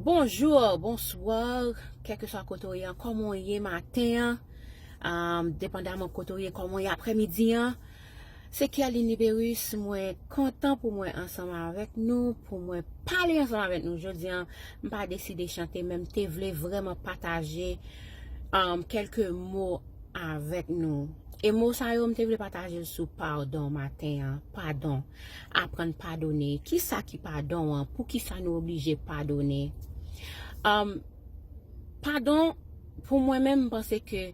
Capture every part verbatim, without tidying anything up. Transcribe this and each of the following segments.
Bonjou, bonswa, kèlkeswa kote w ye an, kòman w ye maten an, um, depandaman kote w ye, kòman w ye aprèmidi an. Se Kerline Liberus, mwen kontan pou mwen ansanm avèk nou, pou mwen pale ansanm avèk nou jodi an. M pa deside chante, men m te vle vrèman pataje um, kèlke mo avèk nou. E mo sa yo, m te vle pataje l sou padon maten an. Padon. Aprann padone. Kisa ki padon an? Poukisa nou oblije padone? Um, padon, pou mwen menm, m panse ke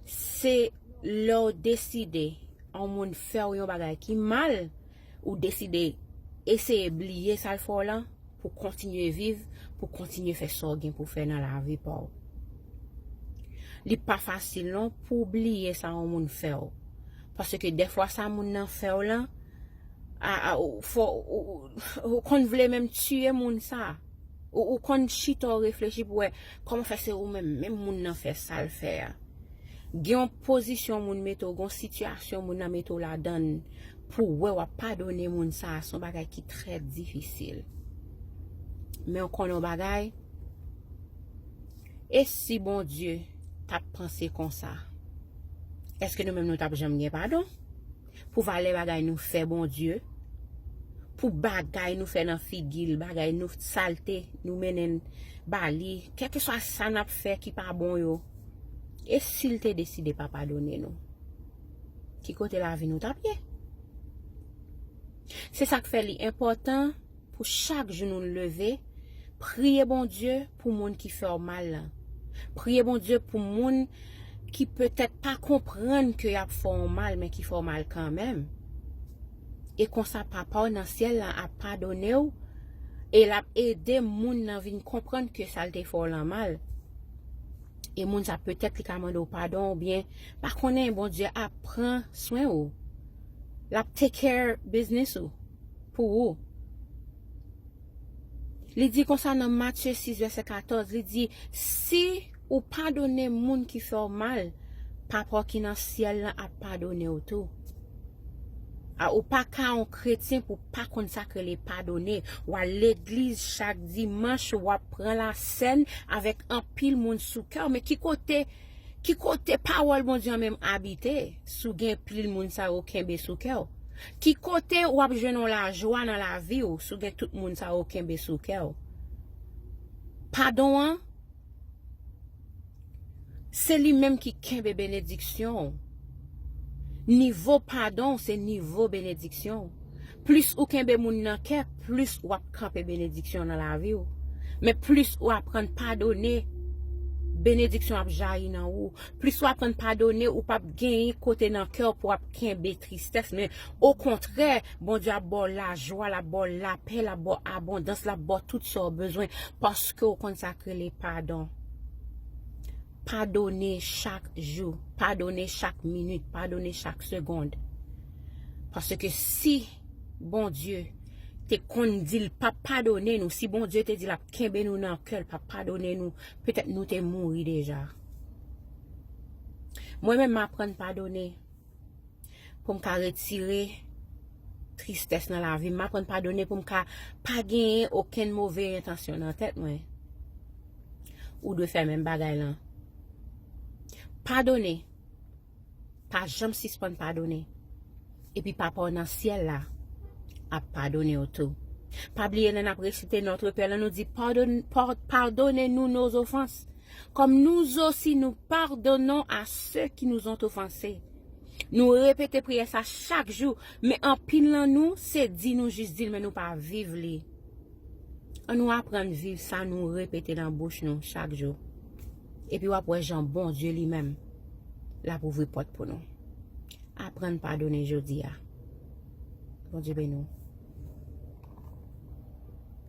se lè w deside yon moun fè w yon bagay ki mal, ou deside eseye bliye sa l fè w lan, pou kontinye viv, pou kontinye fè sa w gen pou fè nan lavi pa w. Li pa fasil non pou w bliye sa yon moun fè w. Paske dèfwa sa moun nan fè w lan, a, a, ou, fò, ou, ou, ou konn vle menm tiye moun sa. Ou, ou konn chita w reflechi pou wè kòman fè se ou menm, menm moun nan fè sa l fè a. Gen yon pozisyon moun mete w, gen yon sitiyasyon moun nan mete w ladan l pou w wè w ap padone moun sa a, se yon bagay ki trè difisil. Men w konnen yon bagay, e si Bondye t ap panse konsa, èske nou menm nou t ap janm gen padon? Pou valè bagay nou fè Bondye, pou bagay nou fè nan figi l, bagay nou salte, nou mennen ba li, kèlkeswa sa n ap fè ki pa bon yo, e si l te deside pa padone nou? Ki kote lavi nou t ap ye? Se sa k fè li enpòtan pou chak jou nou leve, priye Bondye pou moun ki fè w mal lan. Priye Bondye pou moun ki petèt pa konprann ke y ap fè w mal, men ki fè w mal kanmenm. E konsa, Papa w nan syèl la ap padone w, e l ap ede moun nan vin konprann ke sa l te fè w lan mal. E moun sa petèt li ka mande w padon, oubyen pa konnen Bondye ap pran swen ou. L ap take care business ou pou ou. Li di konsa nan Matye sis vèsè katòz, li di, si ou padone moun ki fè w mal, Papa w ki nan syèl lan ap padone w tou. A, ou pa ka yon kretyen pou pa konn sa k rele padone. W al legliz chak dimanch, w ap pran lasèn avèk anpil moun sou kè w. Men ki kote, ki kote pawòl Bondye an menm abite? Si w gen pil moun sa yo kenbe sou kè w. Ki kote w ap jwenn yon lajwa nan lavi w si w gen tout moun sa yo kenbe sou kè w? Padon an, se li menm ki kenbe benediksyon w. Nivo padon w se nivo benediksyon w. Plis ou kenbe moun nan kè, plis w ap kanpe benediksyon nan lavi w. Men plis ou aprann padone, benediksyon ap jayi nan ou. Plis w aprann padone, ou p ap genyen kote nan kè w pou w ap kenbe tristès. Men okontrè, Bondye ap ba w lajwa, l ap ba w lapè, l ap ba w abondans, l ap ba w tout sa w bezwen, paske w konn sa k rele padon. Padone chak jou, padone chak minit, padone chak segond. Paske si Bondye te konn di l p ap padone nou, si Bondye te di l ap kenbe nou nan kè l, p ap padone nou, petèt nou te mouri deja. Mwen menm, m aprann padone pou m ka retire tristès nan lavi m. M aprann padone pou m ka pa genyen okenn move entansyon nan tèt mwen. Ou dwe fè menm bagay lan. Padone. Pa janm sispann padone. Epi Papa w nan syèl la ap padone w tou. Pa bliye, lè n ap resite Notre Père la, nou di, pardonne, par- pardonnez-nous nos offenses, comme nous aussi nous pardonnons à ceux qui nous ont offensés. Nou repete priyè sa chak jou, men anpil nan nou, se di nou jis di l, men nou pa viv li. Ann nou aprann viv sa nou repete nan bouch nou chak jou. Epi w ap wè jan Bondye li menm l ap ouvri pòt pou nou. Aprann padone jodi a. Bondye beni w.